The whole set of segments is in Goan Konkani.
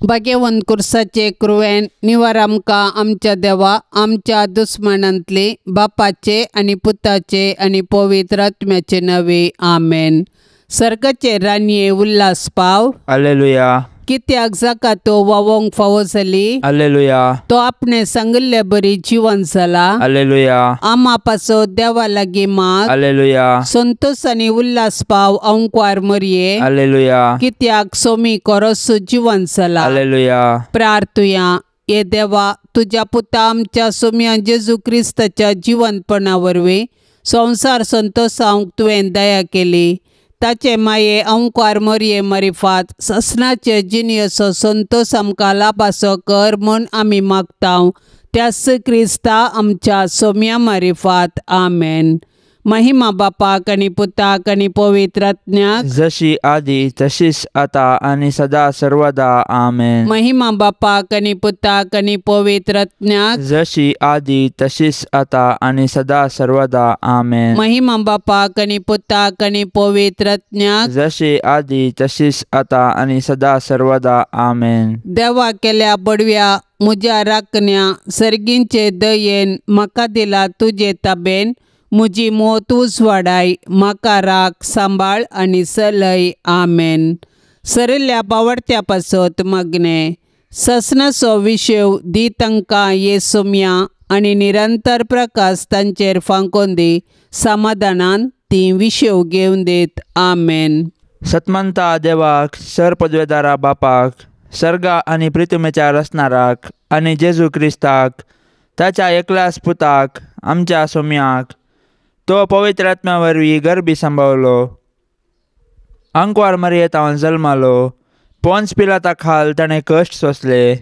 भाग्यवंत कुर्साचे क्रुवेन निवार आमकां आमच्या देवा आमच्या दुस्मनांतली बापाचे आनी पुताचे आनी पवित्र आत्म्याचे नवे. आमेन. सर्गाचे राणये उल्हास पाव. हालेलुया. कित्याक जाका तो वावोंक फावो जाली. हालेलुया. तो आपणे सांगिल्ले बरी जिवन जाला. हालेलुया. आमा पासो देवा लागीं माग. हालेलुया. संतोष आनी उल्हास पाव अंकवार मरये. हालेलुया. कित्याक सोमी कोरोस जिवन जाला. हालेलुया. प्रार्थुया. ये देवा तुज्या पुता आमच्या सोम्या जेजू क्रिस्ताच्या जिवनपणा वरवीं संवसार संतोषावंक तुवें दया केली. ताचे माये अंकार मरये मरिफात ससनाचे जिणेचो संतोष आमकां लाभासो कर म्हूण आमी मागता त्याच क्रिस्ता आमच्या सोम्या मारिफात. आमेन. महिमा बापाक आनी पुताक आनी पवित्र आत्म्याक, जशी आदी तशीच आता आनी सदा सर्वदा. आमेन. महिमा बापाक आनी पुताक आनी पवित्र आत्म्याक, जशी आदी तशीच आता आनी सदा सर्वदा. आमेन. महिमा बापाक आनी पुताक आनी पवित्र आत्म्याक, जशी आदी तशीच आता आनी सदा सर्वदा. आमेन. देवा केल्या बडव्या म्हज्या राखण्या सर्गींचे दयेन म्हाका दिला तुजे ताबेन म्हजी मोत उजवाडाय म्हाका राख सांबाळ आनी सलय. आमेन. सरिल्ल्या बावडत्या पासत मागणें ससनाचो विशेव दी तांकां ये सोम्या आनी निरंतर प्रकाश तांचेर फांकोन दी समाधानान ती विशेव घेवन देत. आमेन. सतमंता देवाक सर पदवेदारा बापाक सर्गा आनी प्रितुमेच्या रचणाराक आनी जेजू क्रिस्ताक ताच्या एकल्याच पुताक आमच्या सोम्याक तो पवित्र आत्म्या वरवीं गर्भी सांबावलो अंकवार मरयेतावन जल्मालो पोन्स पिलाता खाल ताणें कश्ट सोंसले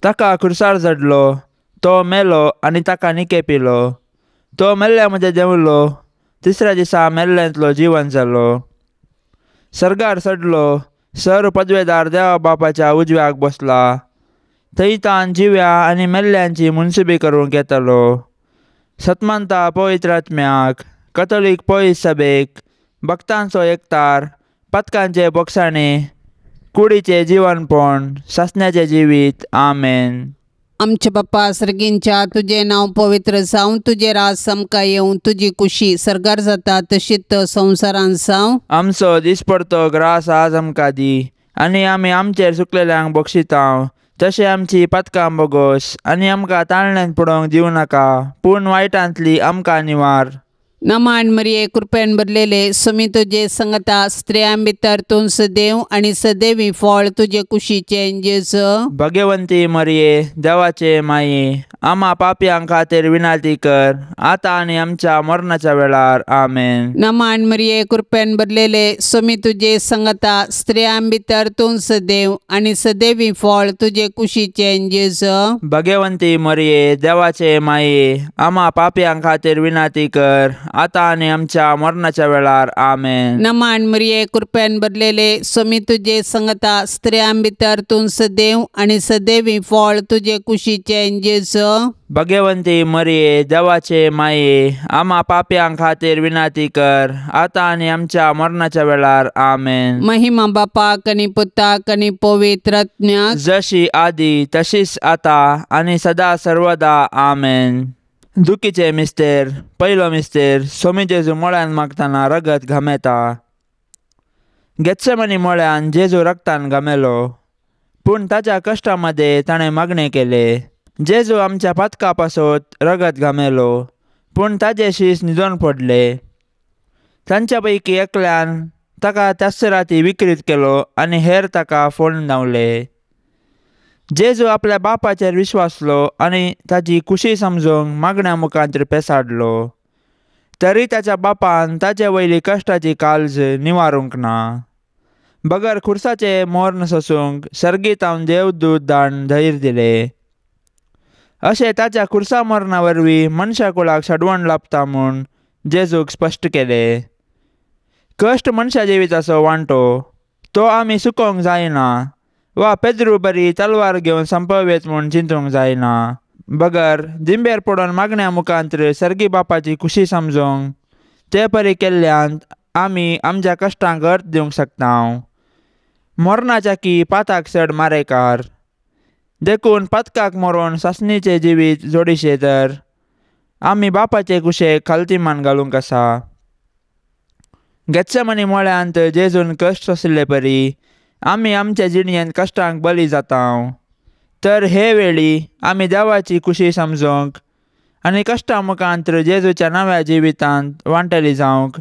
ताका खुर्सार जडलो तो मेलो आनी ताका निके पिलो तो मेल्ल्या मदें देंवलो तिसऱ्या दिसा मेल्ल्यांतलो जिवन जालो सर्गार चडलो सर पदवेदार देवा बापाच्या उजव्याक बसला थंय तान जिव्या आनी मेल्ल्यांची मुनसुबी करूंक येतालो. सतमानता पवित्र आत्म्याक कथोलीक पवित्र सभेक भक्तांचो एकतार पथकांचे बोगसाणे कुडीचें जिवनपण सासण्याचें जिवीत. आमेन. आमचे बाप्पा सर्गींच्या तुजें नांव पवित्र जावं तुजें राज आमकां येवं तुजी कुशी सर्गार जाता तशीच संवसारांत जावं. आमचो दिसपडतो ग्रास आज आमकां दी आनी आमी आमचेर चुकलेल्यांक बक्षितांव तशें आमची पथकां बोगोस आनी आमकां ताळण्यान पडोवंक दिवं नाका पूण वायटांतली आमकां निवार. नमान मरिये कृपेन भरलेले सुमी तुजे संगता स्त्रियां भितर तूं सदैव आनी सदैवी फळ तुजे कुशीचें जेजू. भगवंती मरिये देवाचे माये आमा पापयां खातीर विनंती कर आतां आनी आमच्या मरणाच्या वेळार. आमेन. नमान मरिये कृपेन भरलेले सुमी तुजे संगता स्त्रियां भितर तूं सदैव आनी सदैवी फळ तुजे कुशीचें जेजू. भगवंती मरिये देवाचे माये आमा पापयां खातीर विनंती कर आतां आनी आमच्या मरणाच्या वेळार. आमेन. नमान मरिये कृपेन भरलेले सुमी तुजे संगता स्त्रियां भितर तूं सदैव आनी सदैवी फळ तुजे कुशीचें जेजू. भगवंती मरिये देवाचे माये आमा पापयां खातीर विनंती कर आतां आनी आमच्या मरणाच्या वेळार. आमेन. महिमा बापाक आनी पुताक आनी पवित्र आत्म्याक, जशी आदी तशीच आतां आनी सदा सर्वदा. आमेन. दुखीचे मिस्तेर पयलो मिस्तेर सोमी जेजू मळ्यान मागतना रगत घामेता. गेत्सेमनी मळ्यान जेजू रगतान घामेलो पूण ताच्या कश्टा मदें ताणें मागणें केलें. जेजू आमच्या पातका पासत रगत घामेलो पूण ताजे शीस न्हिदोन पडले. तांच्या पैकी एकल्यान ताका त्याच राती विक्रीत केलो आनी हेर ताका फोडून धांवले. जेजू आपल्या बापाचेर विश्वासलो आनी ताची कुशी समजूंक मागण्या मुखांत पेसाडलो तरी ताच्या बापान ताचे वयली कश्टाची काळज निवारूंक ना. बगर खुर्साचें मोर्न सोसूंक सर्गीतावन देवदूत धाडून धैर्य दिलें. अशें ताच्या खुर्सा मरणा वरवीं मनशा कुळाक सडवण लाभता म्हूण जेजूक स्पश्ट केलें. कश्ट मनशा जिविताचो वांटो तो आमी सुकोवंक जायना वा पेद्रू बरी तलवार घेवन संपवेत म्हूण चिंतूंक जायना. बगर दिंबेर पडून मागण्या मुखांत सर्गी बापाची खुशी समजूंक ते परी केल्ल्यान आमी आमच्या कश्टांक अर्थ दिवंक शकता. मरणाच्या की पाताक चड मारेकार. देखून पातकाक मरोन सासणीचें जिवीत जोडीशें तर आमी बापाचे कुशेक खालती मान घालूंक आसा. गेत्सेमनी मळ्यांत जेजून कश्ट सोंशिल्ले परी आमी आमच्या जिणयेंत कश्टांक बली जाता. तर हे वेळी आमी देवाची खुशी समजूंक आनी कश्टां मुखांत जेजूच्या नव्या जिवितांत वांटेली जावंक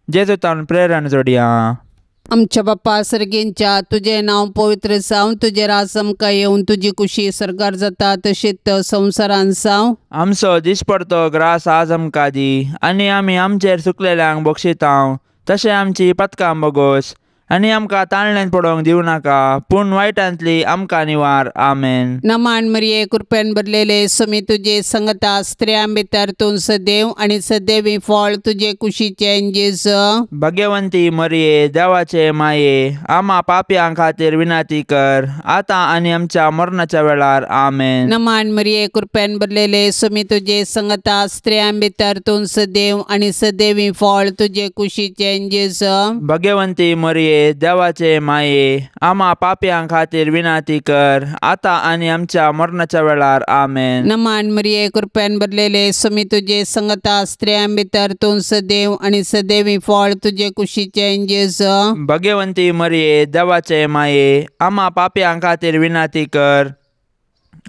जेजूतान प्रेरण जोडया. आमच्या बाप्पा सर्गेंच्या तुजें नांव पवित्र जावं, तुजें राज आमकां येवन, तुजी कुशी सरकार जाता तशीच संवसारान जावं. आमचो दिसपडतो ग्रास आज आमकां दी आनी आमी आमचेर चुकलेल्यांक बक्षितांव तशें आमची पतकां बोगोस आनी आमकां ताळण्यांत पडोवंक दिवं नाका पूण वायटांतली आमकां निवार. आमेन. नमान मरिये कृपेन भरलेले समी तुजे संगता, स्त्रियां भितर तूं सदैव आनी सदैवी फळ तुजे कुशीचें जेजू. भाग्यवंती मरिये देवाचे माये आमा पापयां खातीर विनंती कर आतां आनी आमच्या मरणाच्या वेळार. आमेन. नमान मरिये कृपेन भरलेले समी तुजे संगता, स्त्रियां भितर तूं सदैव आनी सदैवी फळ तुजे कुशीचें जेजू. भाग्यवंती मरिये देवाचे माये आमा पापयां खातीर विनंती कर आतां आनी आमच्या मरणाच्या वेळार. आमेन. नमान मरिये कृपेन भरलेले समी तुजे संगता, स्त्रियां भितर तूं सदैव आनी सदैवी फळ तुजे कुशीचें जेजू. भाग्यवंती मरिये देवाचे माये आमा पापयां खातीर विनंती कर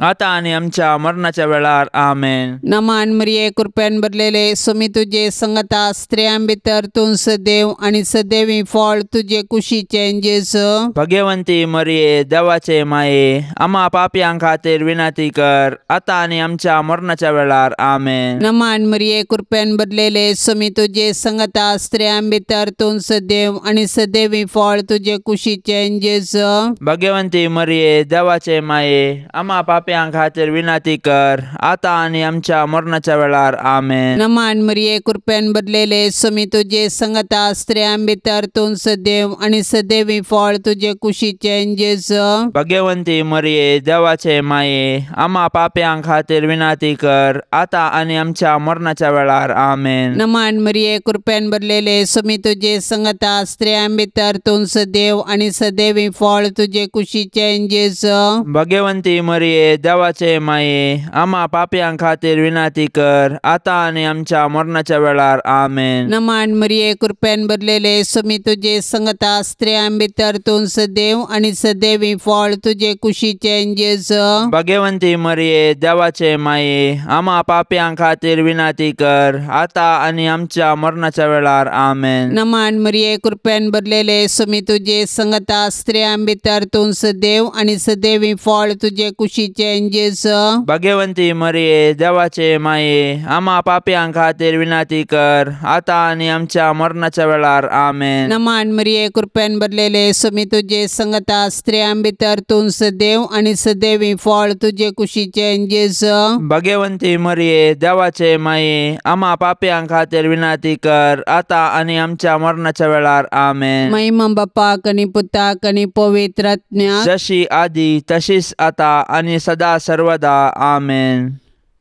आतां आनी आमच्या मरणाच्या वेळार. आमेन. नमान मरिये कृपेन भरलेले समी तुजे संगता, स्त्रियां भितर तूं सदैव आनी सदैवी फळ तुजे कुशीचें जेजू. भाग्यवंती मरिये देवाचे माये आमा पापयां खातीर विनंती कर आतां आनी आमच्या मरणाच्या वेळार. आमेन. नमान मरिये कृपेन भरलेले समी तुजे संगता, स्त्रियां भितर तूं सदैव आनी सदैवी फळ तुजे कुशीचें जेजू. भाग्यवंती मरिये देवाचे माये आमा पापयां खातीर विनंती कर आतां आनी आमच्या मरणाच्या वेळार. आमेन. नमान मरिये कृपेन भरलेले समी तुजे संगता, स्त्रियां भितर तूं सदैव आनी सदैवी फळ तुजे कुशीचें जेजू. भाग्यवंती मरिये देवाचे माये आमा पापयां खातीर विनंती कर आतां आनी आमच्या मरणाच्या वेळार. आमेन. नमान मरिये कृपेन भरलेले समी तुजे संगता, स्त्रियां भितर तूं सदैव आनी सदैवी फळ तुजे कुशीचें जेजू. भाग्यवंती मरिये देवाचे माये आमा पापयां खातीर विनंती कर आतां आनी आमच्या मरणाच्या वेळार. आमेन. नमान मरिये कृपेन भरलेले समी तुजे संगता, स्त्रियां भितर तूं सदैव आनी सदैवी फळ तुजे कुशीचें जेजू. भाग्यवंती मरिये देवाचे माये आमा पापयां खातीर विनंती कर आतां आनी आमच्या मरणाच्या वेळार. आमेन. नमान मरिये कृपेन भरलेले समी तुजे संगता, स्त्रियां भितर तूं सदैव आनी सदैवी फळ तुजे कुशीचें जेजू. भाग्यवंती मरिये देवाचे माये आमा पापयां खातीर विनंती कर आतां आनी आमच्या मरणाच्या वेळार. आमेन. नमान मरिये कृपेन भरलेले समी तुजे संगता, स्त्रियां भितर तूं सदैव आनी सदैवी फळ तुजे कुशीचें जेजू. भाग्यवंती मरिये देवाचे माये आमा पापयां खातीर विनंती कर आतां आनी आमच्या मरणाच्या वेळार. आमेन. महिमा बापाक आनी पुताक आनी पवित्र आत्म्याक, जशी आदी तशीच आतां आनी सदा सर्वदा. आमेन.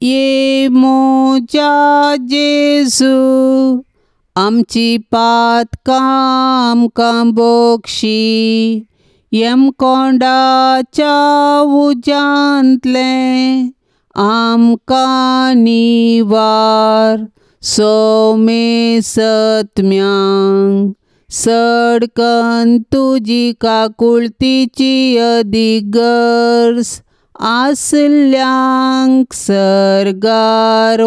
ये म्हज्या जेजू आमची पातकां आमकां बक्षी, यमकोंडाच्या उज्यांतलें आमकां निवार, सोमे सत्म्यांक सडकन तुजी काकुळतीची अदीक गरज आसल्यांक सर्गार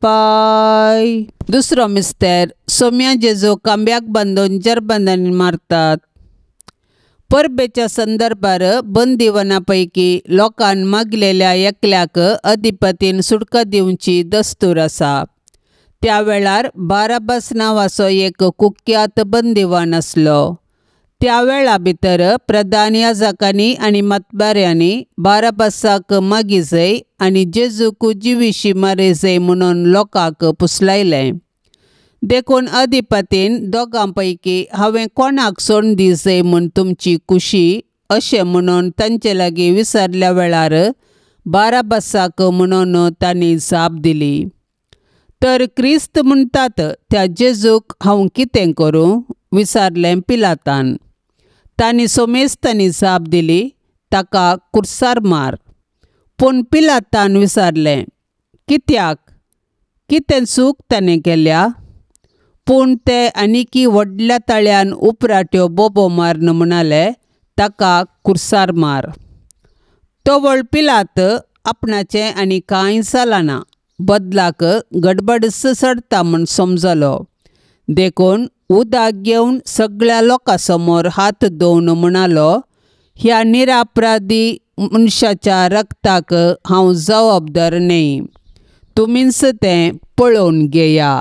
पाय. दुसरो मिस्तेर सोम्या जेजू कांब्याक बांदून जरबंदांनी मारतात. परबेच्या संदर्भार बंदिवना पैकी लोकान मागलेल्या एकल्याक अधिपतीन सुटका दिवची दस्तूर आसा. त्या वेळार बाराबास नांवाचो एक कुख्यात बंदिवान आसलो. त्या वेळा भितर प्रधान याजकांनी आनी मतबाऱ्यांनी बाराबासाक मागीजय आनी जेजूक जिविशी मारिजय म्हणून लोकांक पुसलायलें. देखून अधिपतीन दोगां पैकी हांवें कोणाक सोडून दिजय म्हूण तुमची खुशी अशें म्हणून तांचे लागीं विसरल्या वेळार बाराबासाक म्हणून तांणी जाप दिली. तर क्रिस्त म्हणटात त्या जेजूक हांव कितें करूं विचारलें पिलातान. तांणी सोमेस्तांनी जाप दिली, ताका कुर्सार मार. पूण पिलातान विचारलें, कित्याक, कितें चूक ताणें केल्या? पूण ते आनीकी व्हडल्या ताळ्यान उपराट्यो बोबो मारून म्हणाले, ताका कुर्सार मार. तवळ पिलात आपणाचें आनी कांय जालां, बदलाक गडबडच चडटा म्हूण समजलो. देखून उदक घेवन सगळ्या लोकां समोर हात धुवन म्हणालो, ह्या निरापराधी मनशाच्या रक्ताक हांव जबाबदार न्हय, तुमीच तें पळोवन घेया.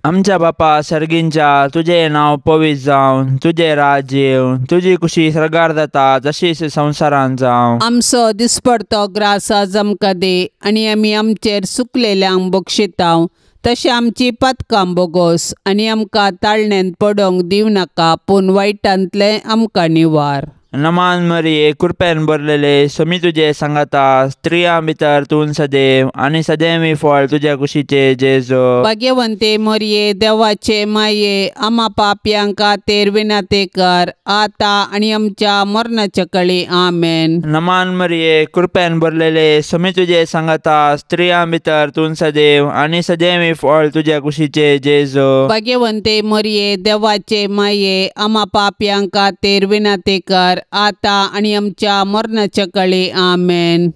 आमच्या बापा सर्गींच्या, तुजें नांव पवित्र जावं, तुजें राज्य येवं, तुजी कुशी सर्गार जाता तशीच संवसारांत जावं. आमचो दिसपडतो ग्रास आज आमकां दी आनी आमी आमचेर सुकलेल्यांक बक्षितांव तशें आमची पातकां बोगोस आनी आमकां ताळण्यांत पडोवंक दिवं नाका, पूण वायटांतलें आमकां निवार. नमान मरिये, कृपेन भरलेले, स्वामी तुजे सांगाता, स्त्रियां भितर तूं सदैव आनी सदैवी फळ तुज्या कुशीचे जेजू. भाग्यवंते मरिये, देवाचे माये, आमा पापयांक खातीर विनंती कर, आतां आनी आमच्या मरणाच्या कळी. आमेन. नमान मरिये, कृपेन भरलेले, स्वामी तुजे सांगाता, स्त्रियां भितर तूं सदैव आनी सदैवी फळ तुज्या कुशीचे जेजू. भाग्यवंते मरिये, देवाचे माये, आमा पापयांक खातीर विनंती कर, आतां आनी आमच्या मरणाच्या कळी. आमेन.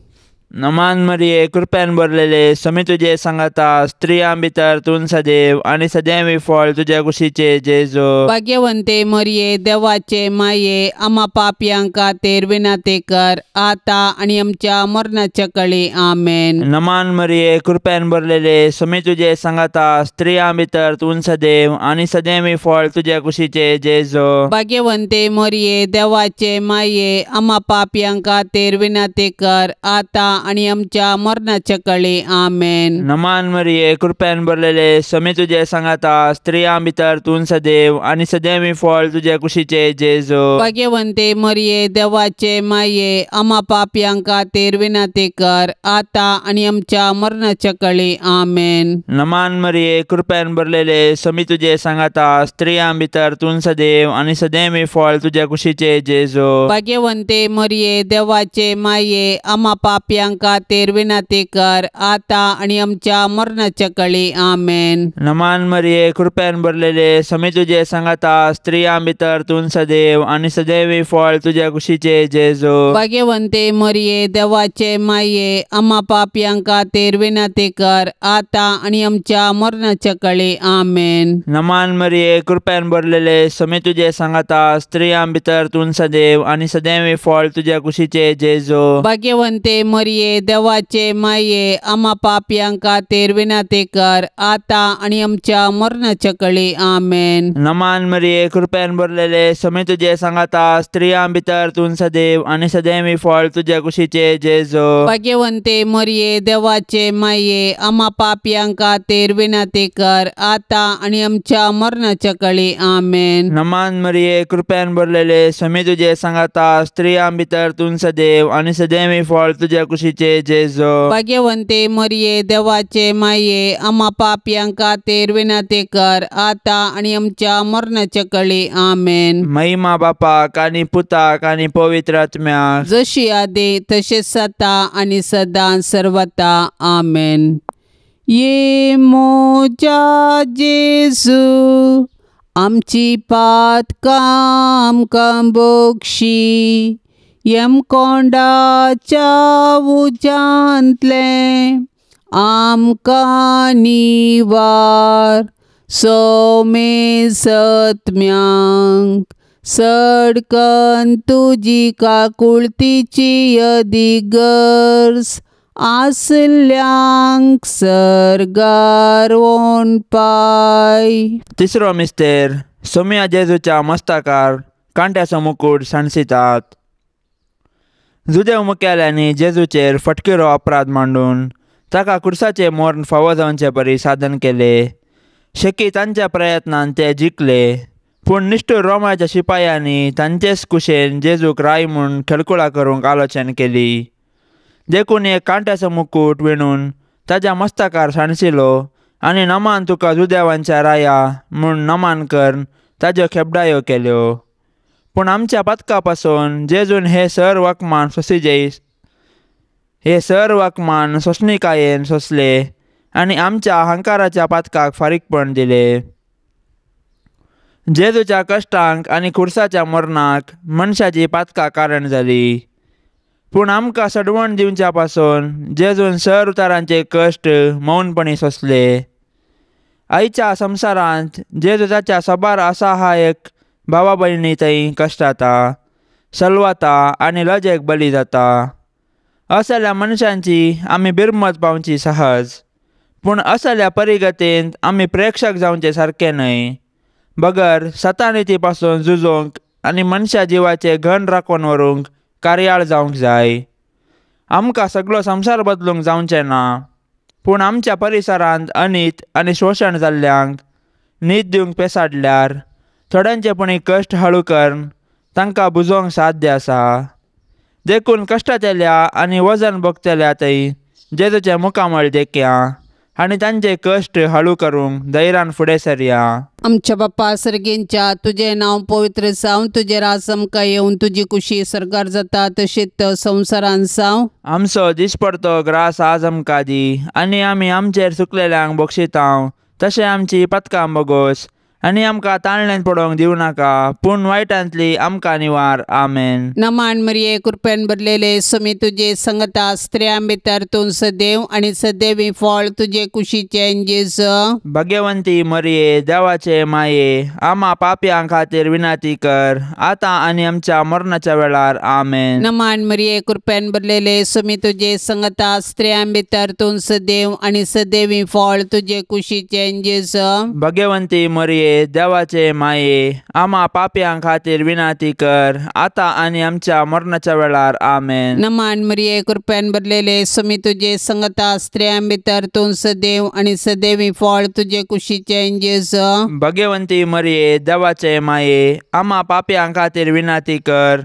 नमान मरिये, कृपेन भरलेले, स्वामी तुजे सांगाता, स्त्रियां भितर तूं सदैव आनी सदैवी फळ तुज्या कुशीचे जेजू. भाग्यवंते मरिये, देवाचे माये, आमा पापयांक खातीर विनंती कर, आतां आनी आमच्या मरणाच्या कळी. आमेन. नमान मरिये, कृपेन भरलेले, स्वामी तुजे सांगाता, स्त्रियां भितर तूं सदैव आनी सदैवी फळ तुज्या कुशीचे जेजू. भाग्यवंते मरिये, देवाचे माये, आमा पापयांक खातीर विनंती कर, आतां आनी आमच्या मरणाच्या कळी. आमेन. नमान मरिये, कृपेन भरलेले, स्वामी तुजे सांगाता, स्त्रियां भितर तूं सदैव आनी सदैवी फळ तुज्या कुशीचे जेजू. भाग्यवंते मरिये, देवाचे माये, आमा पापयांक खातीर विनंती कर, आतां आनी आमच्या मरणाच्या कळी. आमेन. नमान मरिये, कृपेन भरलेले, स्वामी तुजे सांगाता, स्त्रियां भितर तूं सदैव आनी सदैवी फळ तुज्या कुशीचे जेजू. भाग्यवंते मरिये, देवाचे माये, आमा पापयांक खातीर विनंती कर, आतां आनी आमच्या मरणाच्या कळी. आमेन. नमान मरिये, कृपेन भरलेले, स्वामी तुजे सांगाता, स्त्रियां भितर तूं सदैव आनी सदैवी फळ तुज्या कुशीचे जेजू. भाग्यवंते मरिये, देवाचे माये, आमा पापयांक खातीर विनंती कर, आतां आनी आमच्या मरणाच्या कळी. आमेन. नमान मरिये, कृपेन भरलेले, स्वामी तुजे सांगाता, स्त्रियां भितर तूं सदैव आनी सदैवी फळ तुज्या कुशीचे जेजू. भाग्यवंते मरिये, देवाचे माये, आमा पापयांक खातीर विनंती कर, आतां आनी आमच्या मरणाच्या कळी. आमेन. नमान मरिये, कृपेन भरलेले, स्वामी तुजे सांगाता, स्त्रियां भितर तूं सदैव आनी सदैवी फळ तुज्या कुशीचे जेजू. भाग्यवंते मरिये, देवाचे माये, आमा पापयांक खातीर विनंती कर, आतां आनी आमच्या मरणाच्या कळी. आमेन. नमान मरिये, कृपेन भरलेले, स्वामी तुजे सांगाता, स्त्रियां भितर तूं सदैव आनी सदैवी फळ तुज्या कुशीचे जेजू. भाग्यवंते मरिये, देवाचे माये, आमा पापयांक खातीर विनंती कर, आतां आनी आमच्या मरणाच्या कळी. आमेन. महिमा बापाक आनी पुताक आनी पवित्र आत्म्याक, जशी आदी तशेंच आतां आनी सदां सर्वता. आमेन. ये मोजा जेजू, आमची पातकां आमकां बक्षी, यमकोंडाच्या उज्यांतलें आमकां निवार, सोमे सत्म्यांक सडकन तुजी काकुळतीची अदिगर्ज आसल्यांक सर्गार पाय. तिसरो मिस्तेर, सोम्या जेजूच्या मस्तकार कांट्याचो मुकूट सांडसितात. जुदेव मुखेल्यांनी जेजूचेर फटकिरो अपराध मांडून ताका कुर्साचें मर्ण फावो जावचे परी साधन केले. शेकी तांच्या प्रयत्नान ते जिखले, पूण निश्ठूर रोमाच्या शिपायांनी तांचेच कुशेन जेजूक राय म्हूण खेळकुळा करूंक आलोचन केली. देखून एक कांट्याचो मुकूट विणून ताज्या मस्तकार सांडसिलो आनी नमान तुका जुदेवांच्या राया म्हूण नमान करून ताज्यो खेपडायो केल्यो. पूण आमच्या पातका पासून जेजून हे सर्व अपमान सोंसिजे, हे सर्व अपमान सोंसणिकायेन सोंसले आनी आमच्या अहंकाराच्या पातकाक फारीकपण दिले. जेजूच्या कश्टांक आनी खुर्साच्या मरणाक मनशाची पातकां कारण जाली. पूण आमकां सडवण दिवच्या पासून जेजून सर्व तरांचे कश्ट मौनपणी सोंसले. आयच्या संवसारांत जेजू ताच्या साबार असहायक भावा भयणी थंय कश्टाता, सलवाता आनी लजेक बली जाता. असल्या मनशांची आमी बिरमत पावची सहज, पूण असल्या परिगतेंत आमी प्रेक्षक जावचे सारके न्हय, बगर सतानिती पासून झुजोवंक आनी मनशा जिवाचे घन राखून व्हरूंक कार्याळ जावंक जाय. आमकां सगळो संवसार बदलूंक जावचें ना, पूण आमच्या परिसरांत अनीत आनी शोशण जाल्ल्यांक नीत दिवंक पेसाडल्यार थोड्यांचे पुणी कश्ट हळू करून तांकां बुजोवंक साध्य आसा. देखून कश्टांतल्या आनी वजन भोगतल्या थंय जेजूचें मुखामळ देखया आनी तांचे कश्ट हळू करूंक धैर्यान फुडें सरया. आमच्या बाप्पा सर्गेंच्या, तुजें नांव पवित्र जावं, तुजें राज आमकां येवन, तुजी कुशी सर्गार जाता तशीच संवसारान जावं. आमचो दिसपडतो ग्रास आज आमकां दी आनी आमी आमचेर चुकलेल्यांक बक्षितांव तशें आमची पथकां बोगोस आनी आमकां ताळण्यान पडोवंक दिवं नाका, पूण वायटांतली आमकां निवार. आमेन. नमान मरिये, कृपेन भरलेले, स्वामी तुजे संगता, स्त्रियां भितर तूं सदैव आनी सदैवी फळ तुजे कुशीचें जेजू. भाग्यवंती मरिये, देवाचे माये, आमा पापयां खातीर विनंती कर, आतां आनी आमच्या मरणाच्या वेळार. आमेन. नमान मरिये, कृपेन भरलेले, स्वामी तुजे संगता, स्त्रियां भितर तूं सदैव आनी सदैवी फळ तुजे कुशीचें जेजू. भाग्यवंती मरिये, देवाचे माये, आमा पापयां खातीर विनंती कर, आतां आनी आमच्या मरणाच्या वेळार. आमेन. नमान मरिये, कृपेन भरलेले, स्वामी तुजे संगता, स्त्रियां भितर तूं सदैव आनी सदैवी फळ तुजे कुशीचें जेजू. भाग्यवंती मरिये, देवाचे माये, आमा पापयां खातीर विनंती कर,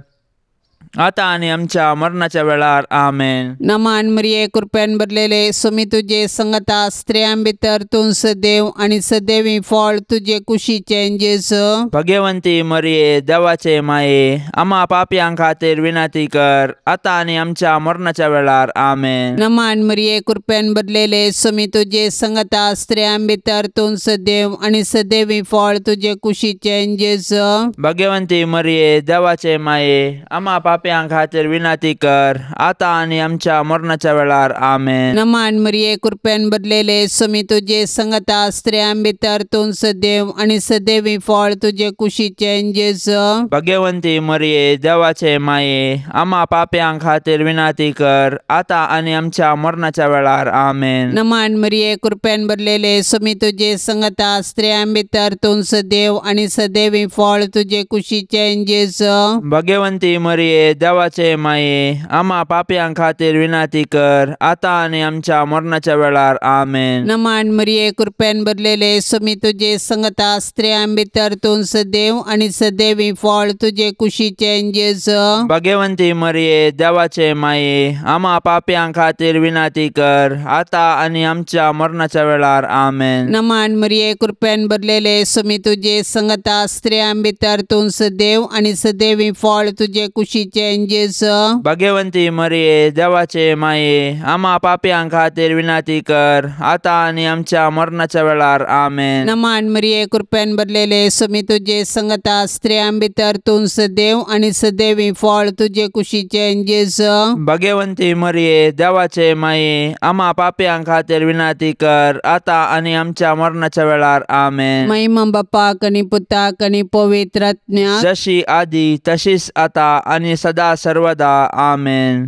आतां आनी आमच्या मरणाच्या वेळार. आमेन. नमान मरिये, कृपेन भरलेले, स्वामी तुजे संगता, स्त्रियां भितर तूं सदैव आनी सदैवी फळ तुजे कुशीचें जेजू. भाग्यवंती मरिये, देवाचे माये, आमा पापयां खातीर विनंती कर, आतां आनी आमच्या मरणाच्या वेळार. आमेन. नमान मरिये, कृपेन भरलेले, स्वामी तुजे संगता, स्त्रियां भितर तूं सदैव आनी सदैवी फळ तुजे कुशीचें जेजू. भाग्यवंती मरिये, देवाचे माये, आमा पापयां खातीर विनंती कर, आतां आनी आमच्या मरणाच्या वेळार. आमेन. नमान मरिये, कृपेन भरलेले, स्वामी तुजे संगता, स्त्रियां भितर तूं सदैव आनी सदैवी फळ तुजे कुशीचें जेजू. भाग्यवंती मरिये, देवाचे माये, आमा पापयां खातीर विनंती कर, आतां आनी आमच्या मरणाच्या वेळार. आमेन. नमान मरिये, कृपेन भरलेले, स्वामी तुजे संगता, स्त्रियां भितर तूं सदैव आनी सदैवी फळ तुजे कुशीचें जेजू. भाग्यवंती मरिये, देवाचे माये, आमा पापयां खातीर विनंती कर, आतां आनी आमच्या मरणाच्या वेळार. आमेन. नमान मरिये, कृपेन भरलेले, स्वामी तुजे संगता, स्त्रियां भितर तूं सदैव आनी सदैवी फळ तुजे कुशीचें जेजू. भाग्यवंती मरिये, देवाचे माये, आमा पापयां खातीर विनंती कर, आतां आनी आमच्या मरणाच्या वेळार. आमेन. नमान मरिये, कृपेन भरलेले, स्वामी तुजे संगता, स्त्रियां भितर तूं सदैव आनी सदैवी फळ तुजे कुशीचें जेजू. भाग्यवंती मरिये, देवाचे माये, आमा पापयां खातीर विनंती कर, आतां आनी आमच्या मरणाच्या वेळार. आमेन. नमान मरिये, कृपेन भरलेले, स्वामी तुजे संगता, स्त्रियां भितर तूं सदैव आनी सदैवी फळ तुजे कुशीचें जेजू. भाग्यवंती मरिये, देवाचे माये, आमा पापयां खातीर विनंती कर, आतां आनी आमच्या मरणाच्या वेळार. आमेन. महिमा बापाक आनी पुताक आनी पवित्र आत्म्याक, जशी आदी तशीच आतां आनी सदा सर्वदा. आमेन.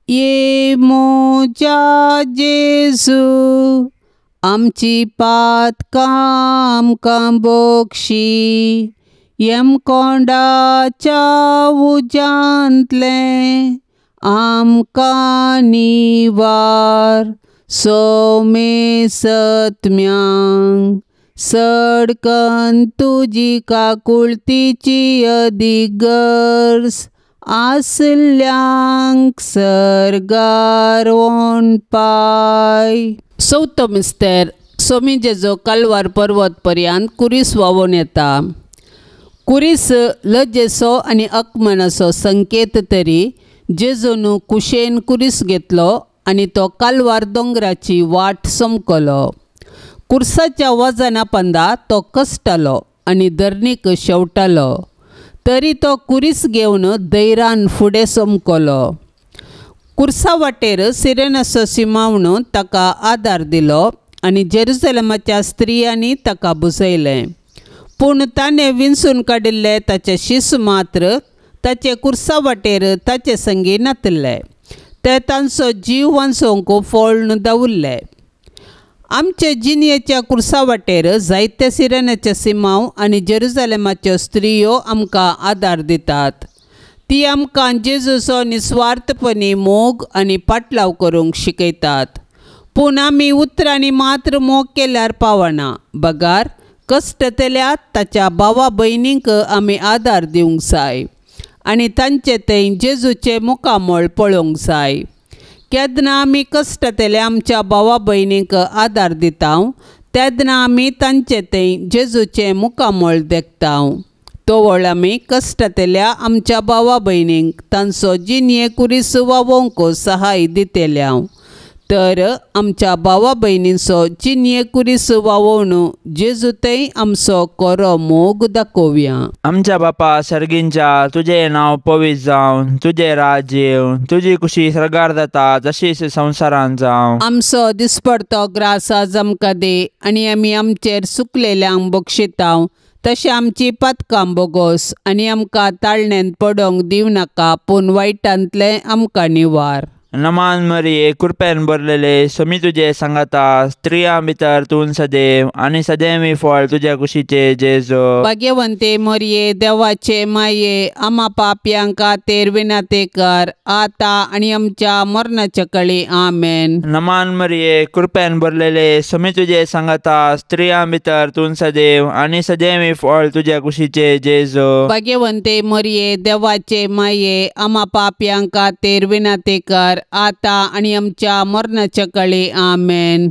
ये म्हज्या जेजू, आमची पातकां आमकां बक्षी, यमकोंडाच्या उज्यांतलें आमकां निवार, सोमे सत्म्यांक सडकन तुजी काकुळतीची अदीक गरज आसल्यांक सर्गार पाय. चवथो मिस्तेर, स्वामी जेजो कलवार पर्वत पर्यंत कुरीस व्हांवून येता. कुरीस लजेचो आनी अकमनाचो संकेत तरी जेजून कुशेन कुरीस घेतलो आनी तो कालवार दोंगराची वाट समकलो. कुर्साच्या वजना पंदा तो कश्टालो आनी धरणीक शेवटालो तरी तो कुरीस घेवन धैरान फुडें समकलो. कुर्सा वाटेर सिरेनाचो सिमावन ताका आदार दिलो आनी जेरुजलमाच्या स्त्रियांनी ताका बुजयलें. पूण ताणें विंचून काडिल्ले ताचे शीस मात्र ताचे कुर्सा वाटेर ताचे संगी नातिल्ले. ते तांचो जीव वांचोवंक फोळ्ण दवरले. आमचे जिणेच्या कुर्सा वाटेर जायते सिरेनाचे सिमांव आनी जेरुजलेमाच्यो स्त्रियो आमकां आदार दितात. ती आमकां जेजूचो निस्वार्थपणी मोग आनी पाटलाव करूंक शिकयतात. पूण आमी उतरांनी मात्र मोग केल्यार पावना, बगार कश्टतल्या ताच्या भावा भयणींक आमी आदार दिवंक जाय आनी तांचे थंय जेजूचें मुखामळ पळोवंक जाय. केन्ना आमी कश्टतल्या आमच्या भावा भयणींक आदार दिता तेन्ना आमी तांचे थंय जेजूचें मुखामळ देखता. तोवळ आमी कश्टतल्या आमच्या भावा भयणींक तांचो जिणये कुरीस वावोवंक सहाय दितल्या. तर आमच्या भावा भयणींचो जिणये कुरीस वावोवन जेजू थंय आमचो कोरो मोग दाखोवया. आमच्या बापा सर्गींच्या, तुजें नांव पवित्र जावन, तुजें राज्य येवन, तुजी कुशी सर्गार जाता तशीच संवसारांत जावं. आमचो दिसपडतो ग्रास आज आमकां दी आनी आमी आमचेर सुकलेल्यांक बक्षिता तशें आमची पातकां बोगोस आनी आमकां ताळण्यांत पडोवंक दिवं नाका पूण वायटांतलें आमकां निवार. नमान मरिये, कृपेन भरलेले, स्वामी तुजे सांगाता, स्त्रियां भितर तूं सदैव आनी सदैवी फळ तुज्या कुशीचे जेजू. भाग्यवंते मरिये, देवाचे माये, आमा पापयांक खातीर विनंती कर आता आनी आमच्या मरणाच्या कळी. आमेन. नमान मरिये, कृपेन भरलेले, स्वामी तुजे सांगाता, स्त्रियां भितर तूं सदैव आनी सदैवी फळ तुज्या कुशीचे जेजू. भाग्यवंते मरिये, देवाचे माये, आमा पापयांक खातीर विनंती कर आता आनी आमच्या मरणाच्या कळी. आमेन.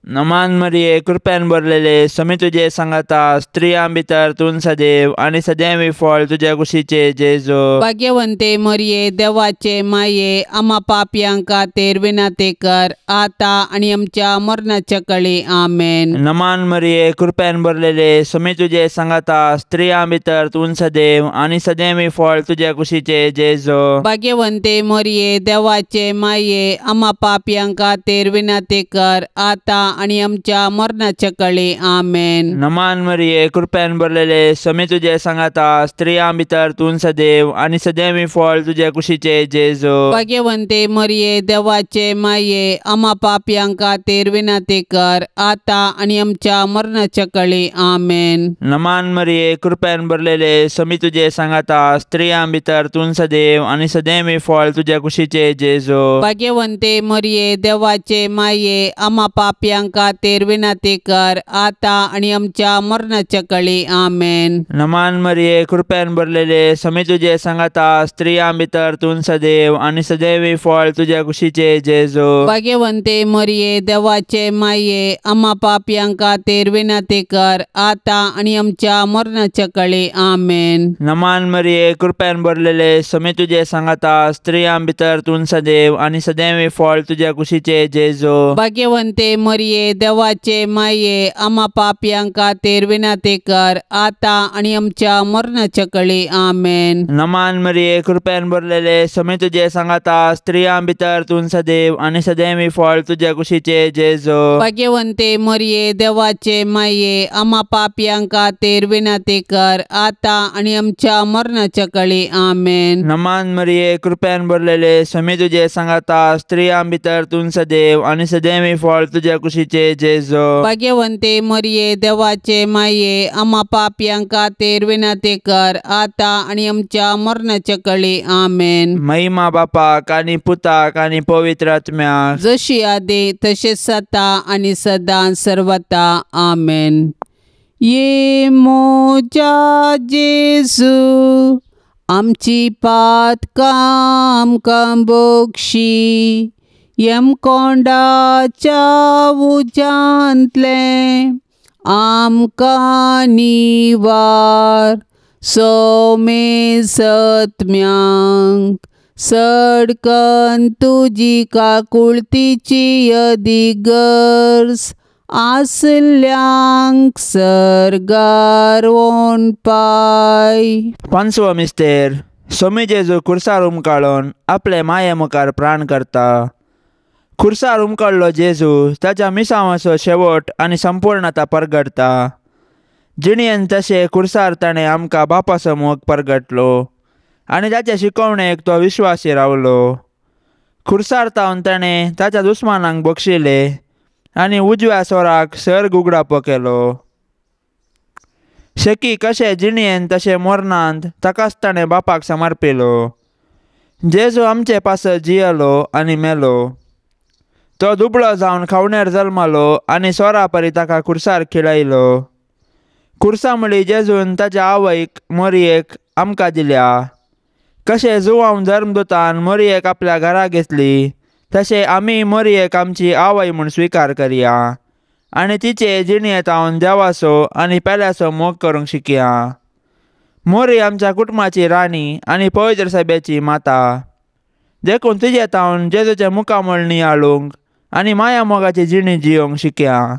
नमान मरिये, कृपेन भरलेले, स्वामी तुजे सांगाता, स्त्रियां भितर तूं सदैव आनी सदैवी फळ तुज्या कुशीचे जेजू. भाग्यवंते मरिये, देवाचे माये, आमा पापयांक खातीर विनंती कर आता आनी आमच्या मरणाच्या कळी. आमेन. नमान मरिये, कृपेन भरलेले, स्वामी तुजे सांगाता, स्त्रियां भितर तूं सदैव आनी सदैवी फळ तुज्या कुशीचे जेजू. भाग्यवंते मरिये, देवाचे माये, आमा पापयांक खातीर विनंती कर आता आनी आमच्या मरणाच्या कळी. आमेन. नमान मरिये, कृपेन भरलेले, स्वामी तुजे सांगाता, स्त्रियां भितर तूं सदैव आनी सदैवी फळ तुज्या कुशीचे जेजू. भाग्यवंते मरिये, देवाचे माये, आमा पापयांक खातीर विनंती कर आता आनी आमच्या मरणाच्या कळी. आमेन. नमान मरिये, कृपेन भरलेले, स्वामी तुजे सांगाता, स्त्रियां भितर तूं सदैव आनी सदैवी फळ तुज्या कुशीचे जेजू. भाग्यवंते मरिये, देवाचे माये, आमा पापयांक खातीर विनंती कर आता आनी आमच्या मरणाच्या कळी. आमेन. नमान मरिये, कृपेन भरलेले, स्वामी तुजे सांगाता, स्त्रियां भितर तूं सदैव आनी सदैवी फळ तुज्या कुशीचे जेजू. भाग्यवंते मरिये, देवाचे माये, आमा पापयांक खातीर विनंती कर आता आनी आमच्या मरणाच्या कळी. आमेन. नमान मरिये, कृपेन भरलेले, स्वामी तुजे सांगाता, स्त्रियां भितर तूं सदैव आनी सदैवी फळ तुज्या कुशीचे जेजू. भाग्यवंते मरिये, देवाचे माये, आमा पापयांक खातीर विनंती कर आता आनी आमच्या मरणाच्या कळी. आमेन. नमान मरिये, कृपेन भरलेले, स्वामी तुजे सांगाता, स्त्रियां भितर तूं सदैव आनी सदैवी फळ तुज्या कुशीचे जेजू. भाग्यवंते मरिये, देवाचे माये, आमा पापयांक खातीर विनंती कर आता आनी आमच्या मरणाच्या कळी. आमेन. नमान मरिये, कृपेन भरलेले, स्वामी तुजे सांगाता, स्त्रियां भितर तूं सदैव आनी सदैवी फळ तुज्या कुशीचे जेजू. भाग्यवंते मरिये, देवाचे माये, आमा पापयांक खातीर विनंती कर आता आनी आमच्या मरणाच्या कळी. आमेन. महिमा बापाक आनी पुताक आनी पवित्र आत्म्याक, जशी आदी तशेंच सता आनी सदां सर्वता. आमेन. ये मोजा जेजू, आमची पातकां आमकां बक्षी, यमकोंडाच्या उज्यांतलें आमकां निवार. सोमे सत्म्यांक सडकन तुजी काकुळतीची यदी गरज आसल्यांक सर्गार पाय. पांचवो मिस्तेर सोमी जेजू खुर्सार उमकाळून आपले माये मुखार प्राण करता. खुर्सार उमकाळलो जेजू ताच्या मिसांवाचो शेवट आनी संपूर्णता परगडता. जिणेन तशें खुर्सार ताणें आमकां बापाचो मोग परगटलो आनी ताचे शिकवणेक तो विश्वासी रावलो. खुर्सार तावन ताणें ताच्या दुस्मानांक बक्षिले आनी उजव्या सोराक सर्ग उगडापो केलो. शेकी कशें जिणेन तशें मरणांत ताकाच ताणें बापाक समर्पिलो. जेजू आमचे पासत जियेलो आनी मेलो. तो दुबळो जावन खावणेर जल्मालो आनी सोरा परी ताका खुर्सार खिळयलो. खुर्सा म्हळी जेजून ताच्या आवयक मोरयेक आमकां दिल्या. कशें जुवांव धर्मदूतान मोरयेक आपल्या घरा घेतली तशें आमी मोरयेक आमची आवय म्हूण स्विकार करया आनी तिचे जिणेंत हांव देवाचो आनी पेल्याचो मोग करूंक शिकया. मोरी आमच्या कुटुंबाची राणी आनी पवित्र सभेची माता, देखून तिजे तावन जेजूचें मुखामळ नियाळूंक आनी माया मोगाची जिणी जियोंक शिकया.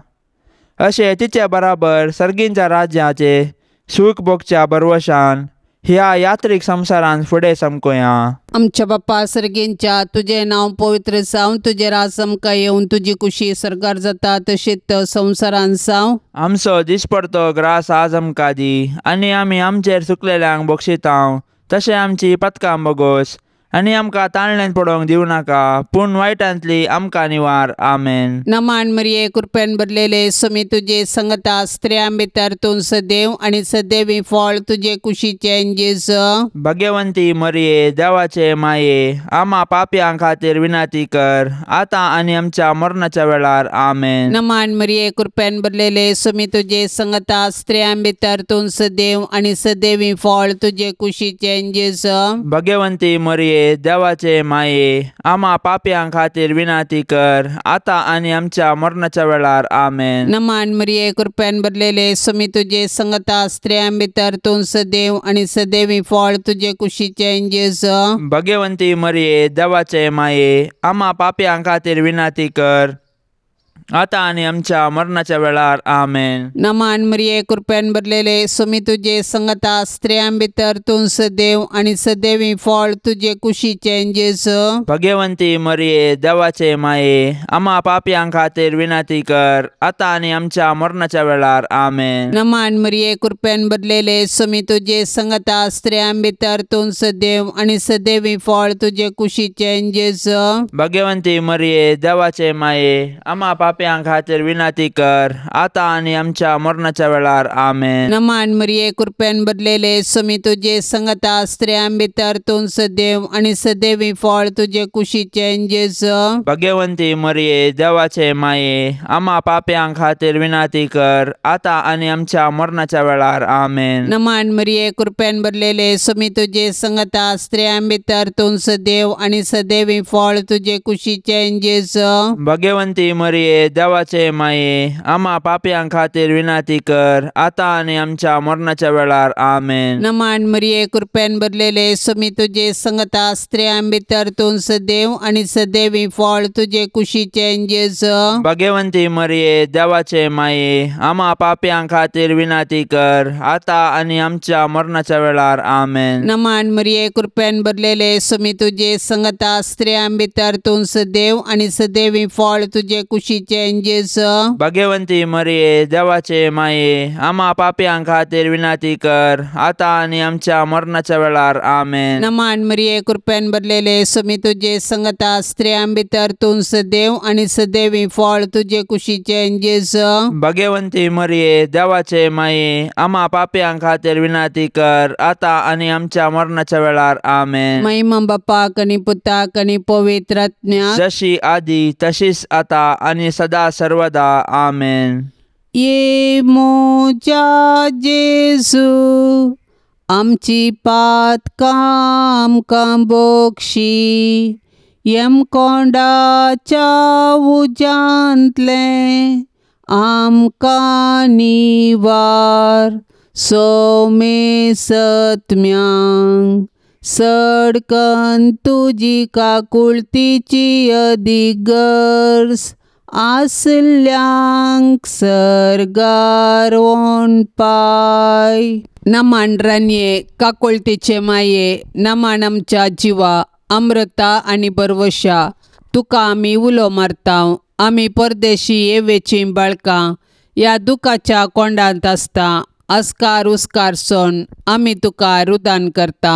अशें तिचे बराबर सर्गींच्या राज्याचे सूख भोगच्या बरवशान ह्या यात्रीक संवसारांत फुडें समकोया. आमच्या बाप्पा सर्गींच्या तुजें नांव पवित्र जावं, तुजें राज आमकां येवन, तुजी कुशी सर्गार जाता तशीच संवसारांत जावं. आमचो दिसपडतो ग्रास आज आमकां दी आनी आमी आमचेर चुकलेल्यांक बक्षितांव तशें आमची पथकां बोगोस आनी आमकां ताळण्यांत पडोवंक दिवं नाका, पूण वायटांतली आमकां निवार. आमेन. नमान मरिये, कृपेन भरलेले समी तुजे संगता, स्त्रियां भितर तूं सदैव आनी सदैवी फळ तुजे कुशीचें जेजू. भाग्यवंती मरिये, देवाचे माये, आमा पापयां खातीर विनंती कर आतां आनी आमच्या मरणाच्या वेळार. आमेन. नमान मरिये, कृपेन भरलेले समी तुजे संगता, स्त्रियां भितर तूं सदैव आनी सदैवी फळ तुजे कुशीचें जेजू. भाग्यवंती मरिये, देवाचे माये, आमा पापयां खातीर विनंती कर आतां आनी आमच्या मरणाच्या वेळार. आमेन. नमान मरिये, कृपेन भरलेले समी तुजे संगता, स्त्रियां भितर तूं सदैव आनी सदैवी फळ तुजे कुशीचें जेजू. भाग्यवंती मरिये, देवाचे माये, आमा पापयां खातीर विनंती कर आतां आनी आमच्या मरणाच्या वेळार. आमेन. नमान मरिये, कृपेन भरलेले समी तुजे संगता, स्त्रियां भितर तूं सदैव आनी सदैवी फळ तुजे कुशीचें जेजू. भाग्यवंती मरिये, देवाचे माये, आमा पापयां खातीर विनंती कर आतां आनी आमच्या मरणाच्या वेळार. आमेन. नमान मरिये, कृपेन भरलेले समी तुजे संगता, स्त्रियां भितर तूं सदैव आनी सदैवी फळ तुजे कुशीचें जेजू. भाग्यवंती मरिये, देवाचे माये, आमा पापयां खातीर विनंती कर आतां आनी आमच्या मरणाच्या वेळार. आमेन. नमान मरिये, कृपेन भरलेले समी तुजे संगता, स्त्रियां भितर तूं सदैव आनी सदैवी फळ तुजे कुशीचें जेजू. भाग्यवंती मरिये, देवाचे माये, आमा पापयां खातीर विनंती कर आतां आनी आमच्या मरणाच्या वेळार. आमेन. नमान मरिये, कृपेन भरलेले समी तुजे संगता, स्त्रियां भितर तूं सदैव आनी सदैवी फळ तुजे कुशीचें जेजू. भाग्यवंती मरिये, देवाचे माये, आमा पापयां खातीर विनंती कर आतां आनी आमच्या मरणाच्या वेळार. आमेन. नमान मरिये, कृपेन भरलेले समी तुजे संगता, स्त्रियां भितर तूं सदैव आनी सदैवी फळ तुजे कुशीचें जेजू. भाग्यवंती मरिये, देवाचे माये, आमा पापयां खातीर विनंती कर आतां आनी आमच्या मरणाच्या वेळार. आमेन. नमान मरिये, कृपेन भरलेले समी तुजे संगता, स्त्रियां भितर तूं सदैव आनी सदैवी फळ तुजे कुशीचें जेजू. भाग्यवंती मरिये, देवाचे माये, आमा पापयां खातीर विनंती कर आतां आनी आमच्या मरणाच्या वेळार. आमेन. नमान मरिये, कृपेन भरलेले समी तुजे संगता, स्त्रियां भितर तूं सदैव आनी सदैवी फळ तुजे कुशीचें जेजू. भाग्यवंती मरिये, देवाचे माये, आमा पापयां खातीर विनंती कर आतां आनी आमच्या मरणाच्या वेळार. आमेन. महिमा बापाक आनी पुताक आनी पवित्र आत्म्याक, जशी आदी तशीच आतां आनी सदा सर्वदा. आमेन. ये म्हज्या जेजू, आमची पातकां आमकां बक्षी, यमकोंडाच्या उज्यांतलें आमकां निवार, सोमे सत्म्यांक सडकन तुजी काकुळतीची अदीक गरज आसल्यांक सर्गार पाय. नमन रानये काकुळतीचे माये, नमन आमच्या जिवा अमृता आनी बरवशा, तुका आमी उलो मारता. आमी परदेशी येवेचीं बाळकां ह्या दुखाच्या कोंडांत आसता. अस्कार उस्कार सोन आमी तुका रुदान करता.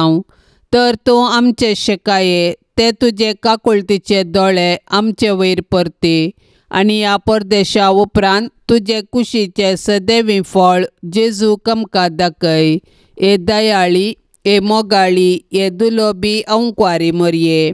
तर तूं आमचे शेकाये ते तुजे काकुळतीचे दोळे आमचे वयर परती आनी ह्या परदेशा उपरांत तुजे कुशीचे सदैवी फळ जेजू कमका दाखय. हे दयाळी, हे मोगाळी, हे दुलोबी अंकवारी मोरये,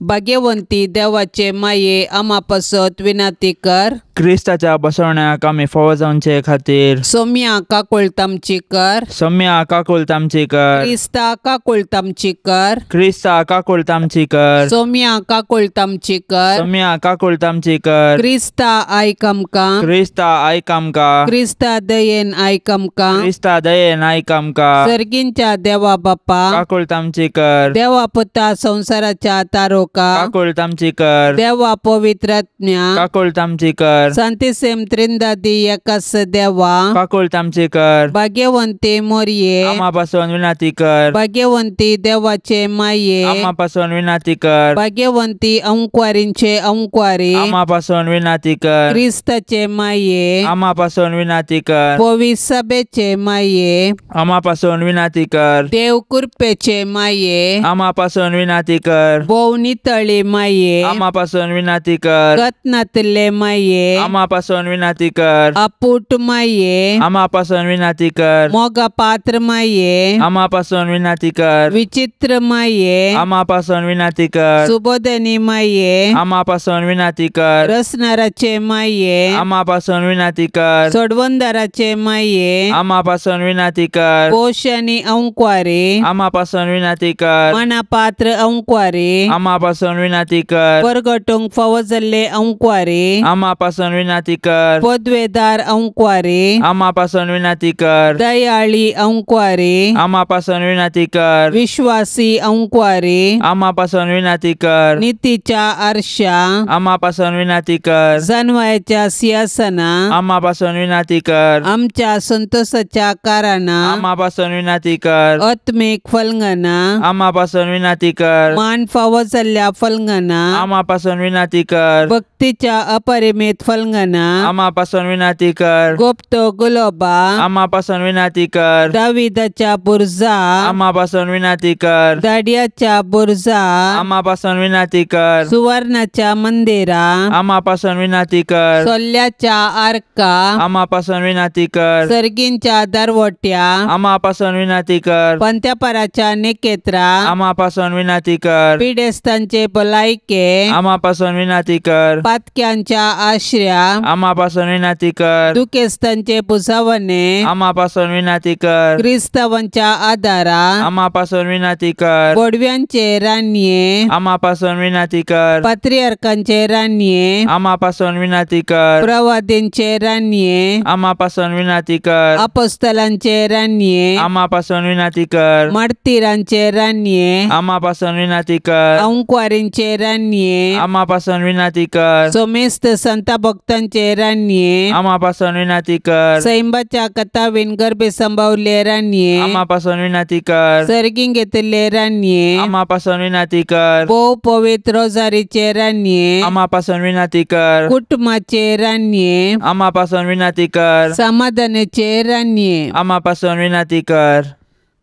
भाग्यवंती देवाचे माये आमा पासत विनंती कर. क्रिस्ताच्या बसवण्याक आमी फावो जावचे खातीर सोम्या काकुळट आमची कर. सोम्या काकुळट आमची कर. क्रिस्ता काकुळट आमची कर. क्रिस्ता काकुळट आमची कर. सोम्या काकुळट आमची कर. सोम्या काकुळट आमची कर. क्रिस्ता आयक आमकां. क्रिस्ता आयक आमकां. क्रिस्ता दयेन आयक आमकां. क्रिस्ता दयेन आयक आमकां. सर्गींच्या देवा बापा काकुळट आमची कर. देवा पुता संवसाराच्या तारोका काकुळट आमची कर. देवा पवित्रात्म्या काकुळट आमची कर. सांतिसेम त्रिंदादी एकास देवा काकुळट आमची कर. भाग्यवंती मोरये आमा पासून विनंती कर. भाग्यवंती देवाचे माये आमा पासून विनंती कर. भाग्यवंती अंकवारींचे अंकवारी आमा पासून विनंती कर. क्रिस्ताचे माये आमा पासून विनंती कर. पवित्र सभेचे माये आमा पासून विनंती कर. देव कृपेचे माये आमा पासून विनंती कर. भोव नितळी माये आमा पासून विनंती कर. गतनातले माये आमा पासून विनंती कर. अपूट माये आमा पासून विनंती कर. मोगा पात्र माये आमा पासून विनंती कर. विचित्र माये आमा पासून विनंती कर. सुबोधनी माये आमा पासून विनंती कर. रसनाराचे माये आमा पासून विनंती कर. सोडवंदाराचे माये आमा पासून विनंती कर. पोषणी अंकवारी आमा पासून विनंती कर. मनापात्र अंकवारी आमा पासून विनंती कर. परगटूंक फावो जाल्ले अंकवारी आमा पासून विनंती कर. पदवेदार अंकवारी आमा पासून विनंती कर. दयाळी अंकवारी आमा पासून विनंती कर. विश्वासी अंकवारी आमा पासून विनंती कर. नीतीच्या आरशा आमा पासून विनंती कर. जनवायाच्या सिंहासना आमा पासून विनंती कर. आमच्या संतोषाच्या कारणां आमा पासून विनंती कर. आत्मीक फलंगना आमा पासून विनंती कर. मान फावो जाल्ल्या फलंगना आमा पासून विनंती कर. भक्तीच्या अपरिमित फलंगना आमा पासून विनंती कर. गुप्त गुलोबा आमा पासून विनंती कर. दाविदाच्या बुर्जा आमा पासून विनंती कर. दाडियाच्या बुर्जा आमा पासून विनंती कर. सुवर्णाच्या मंदिरा आमा पासून विनंती कर. सोल्याच्या आर्का आमा पासून विनंती कर. सर्गींच्या दरवट्या आमा पासून विनंती कर. पंत्यापराच्या निकेत्रा आमा पासून विनंती कर. पिडेस्तांचे भलायके आमा पासून विनंती कर. पातक्यांच्या आश्र्या आमा पासून विनंती कर. दुखेस्तांचे पुसावणे आमा पासून विनंती कर. क्रिस्तावांच्या आदारा आमा पासून विनंती कर. बोडव्यांचे रानये आमा पासून विनंती कर. पात्रियार्कांचे रानये आमा पासून विनंती कर. प्रवादींचे रानये आमा पासून विनंती कर. अपोस्तलांचे रानये आमा पासून विनंती कर. मार्तीरांचे रानये आमा पासून विनंती कर. अंकवारींचे रानये आमा पासून विनंती कर. सोमेस्त संता भक्तांचे रानये आमा पासून विनंती कर. सैंबाच्या कथावीन गर्भे संभावले रानये आमा पासून विनंती कर. सर्गीं घेतिल्ले रानये आमा पासून विनंती कर. भोव पवित्र रोजारीचे रानये आमा पासून विनंती कर. कुटुंबाचे रानये आमा पासून विनंती कर. समाधानाचे रानये आमा पासून विनंती कर.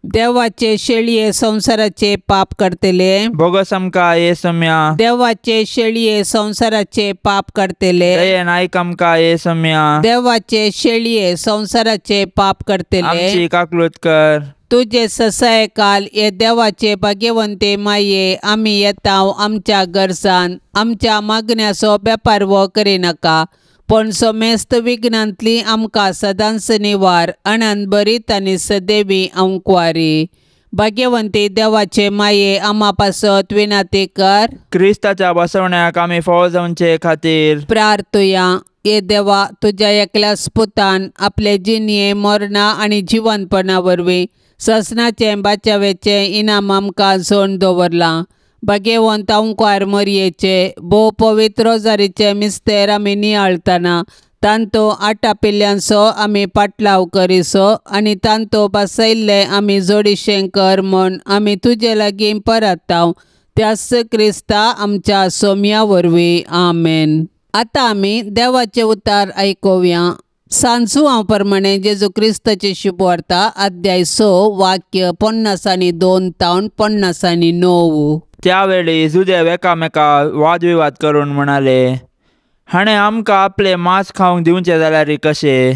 देवाचे शेळये संवसाराचे पाप करतले भोगस आमकां ये सम्या. देवाचे शेळये संवसाराचे पाप करतले दयेन आयक आमकां ये सम्या. देवाचे शेळये संवसाराचे पाप करतले आमची काकलूत कर. तुजे ससायकाल हे देवाचे भाग्यवंते माये आमी येता आमच्या गरजान आमच्या मागण्याचो बेपारवो करिनाका पण समेस्त विघ्नांतली आमकां सदांच निवार अनंत बरीत आनी सदैवी अंकवारी. भाग्यवंती देवाचे माये आमा पासत विनंती कर. क्रिस्ताच्या बसवण्याक आमी फावो जावचे खातीर प्रार्थुया. ये देवा, तुज्या एकल्याच पुतान आपले जिणये मरणां आनी जिवनपणा वरवीं ससनाचें बाचावेचें इनाम आमकां जोडून दवरलां. भाग्यवंत अंकुर मरयेचे भोव पवित्र रोजारीचे मिस्तेर आमी नियाळतना तांतो आटापिल्ल्यांचो आमी पाटलाव करिसो आनी तांतो बसयल्ले आमी जोडिशें कर म्हूण आमी तुजे लागीं परताव त्याच क्रिस्ता आमच्या सोम्या वरवीं. आमेन. आतां आमी देवाचे उतार आयकुया. सांजुआं प्रमाणे जेजू क्रिस्ताची शुभवार्ता अध्याय 6 वाक्य 52 तावन 59. त्यावेळी जुदेव एकामेका वादविवाद करून म्हणाले, हाणें आमकां आपलें मांस खावंक दिवचें जाल्यार कशें?